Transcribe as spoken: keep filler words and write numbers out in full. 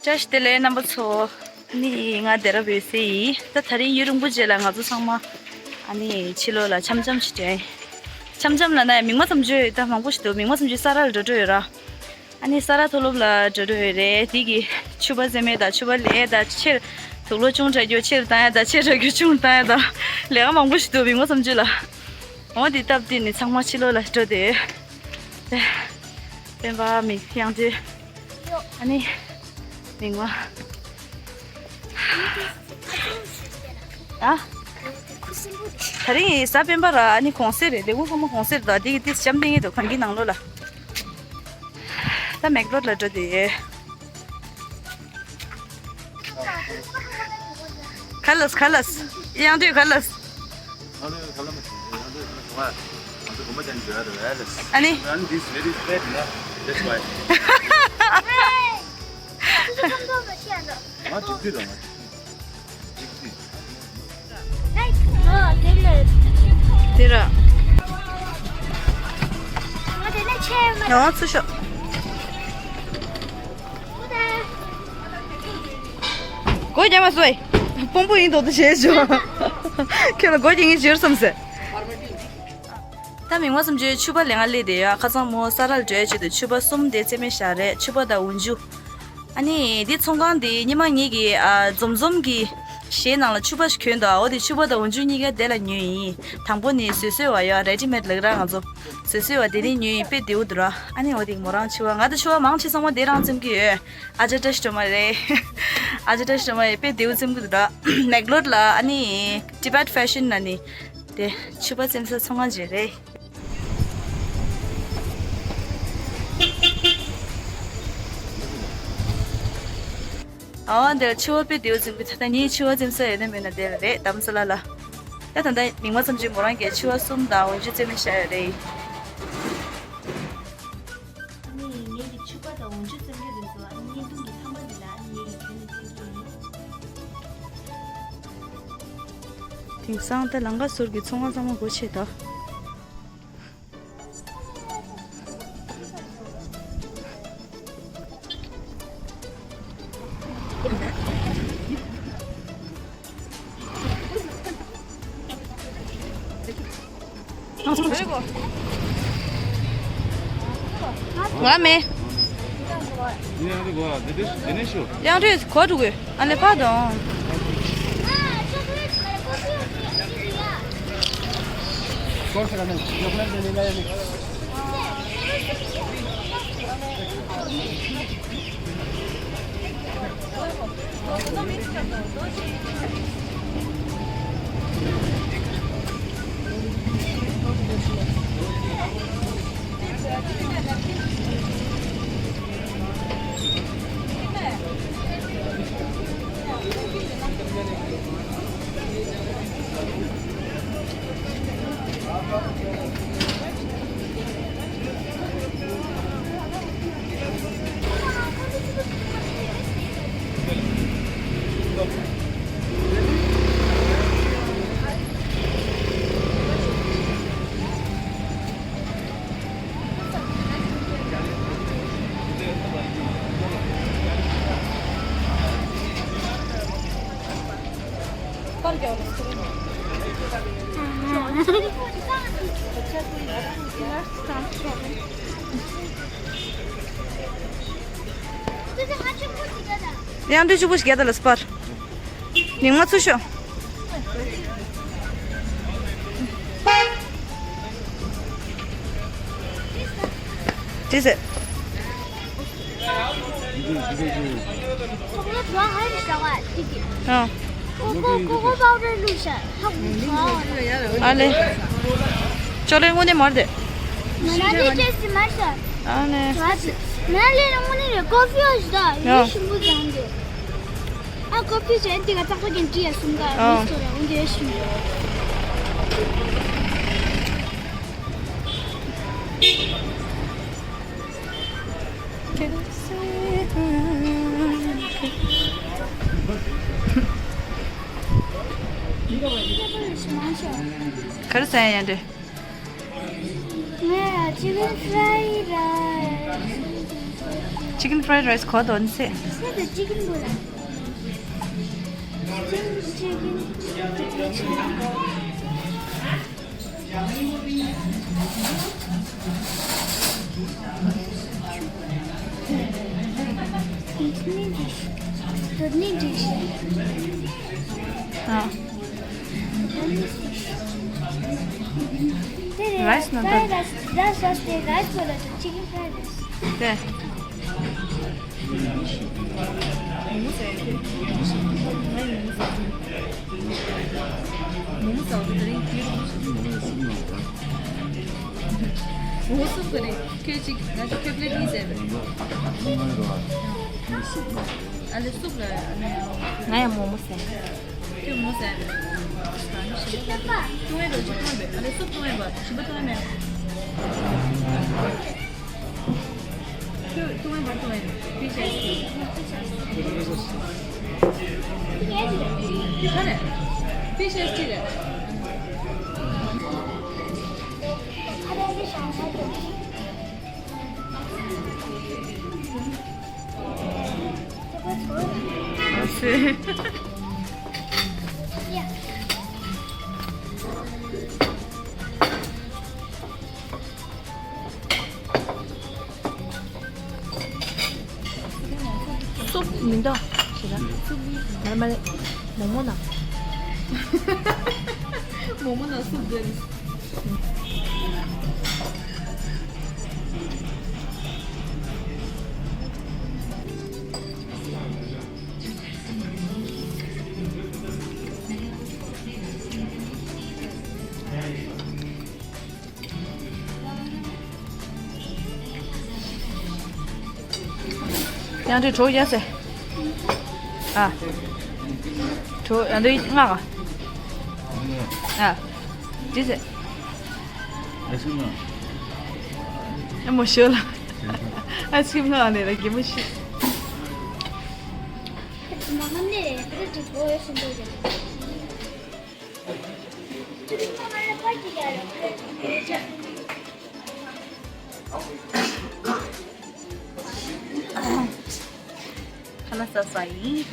བཀྲ་ཤིས་བདེ་ལེགས་རྣམ་པ་ཚོ། ནི་ང་སྡེ་ར་བོད་སའི་ཡིན། ད་དེ་རིང་ཡུན་རིང་པོ་རྗེས་ལ་ང་ཚོ་ཚང་མ་ཨ་ནི་ཕྱི་ལོགས་ལ་འཆམ་འཆམ་ཞིག་འགྲོ་ཡིན། འཆམ་འཆམ་ལབ་ན་མིག་མ་ཙམ་བརྗོད་ཡོད། ད་མང་པོ་ཞིག་འདུག་མིག་མ་ཙམ་བརྗོད་ས་ར་ལ་འགྲོ་འགྲོ་ཡོད་ར། ཨ་ནི་ས་ར་མཐོ་སློབ་ལ་འགྲོ་འགྲོ་ཡོད་རེད། དེ་གི་ཕྱུ་པ་བཙེམ་ཡས་དང་ཕྱུ་པ་ལེན་ཡས་དང་། ཕྱིར་དུག་ལོག་ཆུང་དྲགས་རྒྱུ་ཕྱིར་བཏང་ཡས་དང་། ཕྱིར་དྲགས་རྒྱུ་ཆུང་བཏང་ཡས་དང་། ལས་ཀ་མང་པོ་ཞིག་འདུག་མིག་མ་ཙམ་བརྗོད་ལ། འོ་དེ་སྟབས་བདེ་ནི་ཚང་མ་ཕྱི་ལོགས་ལ་འགྲོ་བསྡད་ཡོད། སྤེན་པ་མིག་དབྱངས་སྒྲོལ། ཨ་ནི། མིག་མ། ཨ། ད་རིང་ཡིན་ས་སྤེན་པ་ར་ཨ་ནི་གོང་སེ་རེད། ལས་ཁུངས་ཚང་མ་གོང་སེ་རེད། ད་དེ་གི་ཏིས་འཆམ་བསྡད་ངེས་འདུག་གང་གི་ནང་ལོགས་ལ། ད་མེག་ལོར་ལ་འགྲོ་དེ། ཁ་ལགས་ཁ་ལགས། དབྱངས་སྒྲོལ་ཁ་ལགས། ཨ་ནི། དེ་ར། ཡང་ཚུར་ཤོག་སྒོ་རྒྱབ་མ་སོང་། དཔོན་པོ་ཡིན་མདོག་ཏུ་བྱས་བྱུང་། ཁྱོད་ལ་སྒོ་རྒྱག་མཁན་བྱོས་སམ་ཟེར། ད་མིག་མ་ཙམ་བརྗོད་ཕྱུ་པ་ལེན་ག་སླེབས་བསྡད་ཡོད། ཁ་སང་མོ་ས་ར་ལ་འགྲོ་ཡ་ཆེད་དུ་ཕྱུ་པ་གསུམ་དེ་བཙེམ་མེ་བཞག་རེད། ཕྱུ་པ་དང་འོག་འཇུ། ཨ་ནི་འདི་ཚོང་ཁང་འདི་ཉི་མ་ངེད་ཀྱི་ཨ་འཛོམས་འཛོམས་ཀྱི་གཞས་ནང་ལ་ཕྱུ་པ་ཞིག་གྱོན་འདུག་འོ་དེ་ཕྱུ་པ་དང་འོག་འཇུ་གཉིས་ཀ་དེ་ལ་ཉོས་ཡིན། དང་པོ་ནི་བཟོས་བཟོས་པ་ཡོད། རེ་ཌི་མེད་ལབ་ར་ང་ཚོ། བཟོས་བཟོས་པ་དེ་ནི་ཉོས་ཡིན། དཔེ་བདེ་པོ་འདུག་ར། ཨ་ནི་འོ་དེ་མོ་རང་ཕྱུ་པ། ང་དང་ཕྱུ་པ་མང་ཆེ་ཚང་མ་དེ་རང་བཙེམ་གྱི་ཡོད། ཨ་ཅག་བཀྲ་ཤིས་སྒྲོལ་མ་རེད། ཨ་ཅག་བཀྲ་ཤིས་སྒྲོལ་མ་རེད། དཔེ་བདེ་པོ་བཙེམ་གྱི་འདུག་ར། མེག་ལོར་ལ་ཨ་ནི་ཊི་བེཊ་ཕེ་ཤན་ན་ནི་དེ་ཕྱུ་པ་བཙེམ་ས་ཚོང་ཁང་ཅིག་རེད། ཨ་འདིར་ཕྱུ་པ་དཔེ་བདེ་པོ་བཙེམ་གི། ད་ལྟ་ངས་ཕྱུ་པ་བཙེམ་ས་ཡོད་ན་མེད་ན་དེ་ལ་རེད། དྷ་རམ་ས་ལ་ལ། ད་ད་ལྟ་མིག་མ་ཙམ་གྱིས་མོ་རང་གིས་ཕྱུ་པ་གསུམ་དང་འོག་འཇུ་བཙེམ་མེ་བཞག་ཡོད་རེད། ཨ་ནི་ངེད་ཀྱི་ཕྱུ་པ་དང་འོག་འཇུ་བཙེམ་གྱི་རེད་འདུག་ཨ་ནི་བརྙན་ཐུང་གི་མཐའ་མ་འདི་ལ་ཨ་ནི་ངེད་ཀྱི་གྱོན་ནས་བཙེམ་གྱི་ཡིན། དེང་སང་ད་ལང་ཀ་ཟུར་གྱི་ཚོང་ཁང་ཚང་མ་སྒོ་ཕྱེ་ད། ང་མེད། དབྱངས་སྒྲོལ་གོ་འགྲོ་གི། ཨ་ལེ་ཕ་དང་། དབྱངས་སྒྲོལ་གཅིག་པོ་ཞིག་རྒྱག་ད་ལ་སྤར། མིག་མ་ཚུར་ཤོག་དེ་ཟེར། ཨ། ཨ་ལེ། ཅོག་ལེ་དངོས་གནས་མར་དེ། ཨ་ལེ། ཨ་ཀོ་ཕི་ཅན་ཏི་ག་ཙག་ཙག་གིན་ཏི་ཡ་སུམ་ག་ཨ། མི་སོ་ར་འོན་ཏེ་ཤིང་། ག་རེ་ཟ་ཡ་ཡང་འདྲེ། ང་ཅི་ལི་ཕ་རའི་རའི་སི། Chicken fried rice གོ་དོན་ཚེ། What's the chicken bola? Chicken, chicken, chicken. It's English. The English. ཨ། Rice ནང་དུ། Fried rice, that's just the rice bola, the chicken fried rice. དེ། མོག་མོག་ཟ་ཡ། ངས་མོག་མོག་ཟ་གི། མོག་མོག་ཟ་བ་དེ་རིང་དུས་རུ། མོག་སུབ་གི་རེད། ཁྱོད་ཅིག་ང་ཅིག་ཁྱོད་པླེ་ཊི་གཉིས་ཟས་པས། ཨ་ལེ་སུབ་ལ་ཨ་ལེ། ང་ཡང་མོག་མོག་ཟས། ཁྱོད་མོག་ཟས་པས། བཏུང་བས་པ་ཅིག་བཏུང་བས་པ། ཨ་ལེ་སུབ་བཏུང་བས་པ། ཞིམ་པ་བཏུང་བས་མེད། སུབ་མི་འདུག་ཞེ་དྲག་མ་རེད་མ་རེད། མོག་མོག་ནང་། མོག་མོག་ནང་སུབ་འདུག་ཡང་དེ་གྲོགས་ཡ་ཟེ། ཨ། གྲོགས་ཡང་དེ་ང་ག་ཨ། དེ་ཟེ། ཨ་མོ་ཤོ་ལ། ཨ་ཙི་མོ་ཨ་ནེ་ལ་གི་མོ་ཤི། ཁ་ན་ས་ས་ཡིན།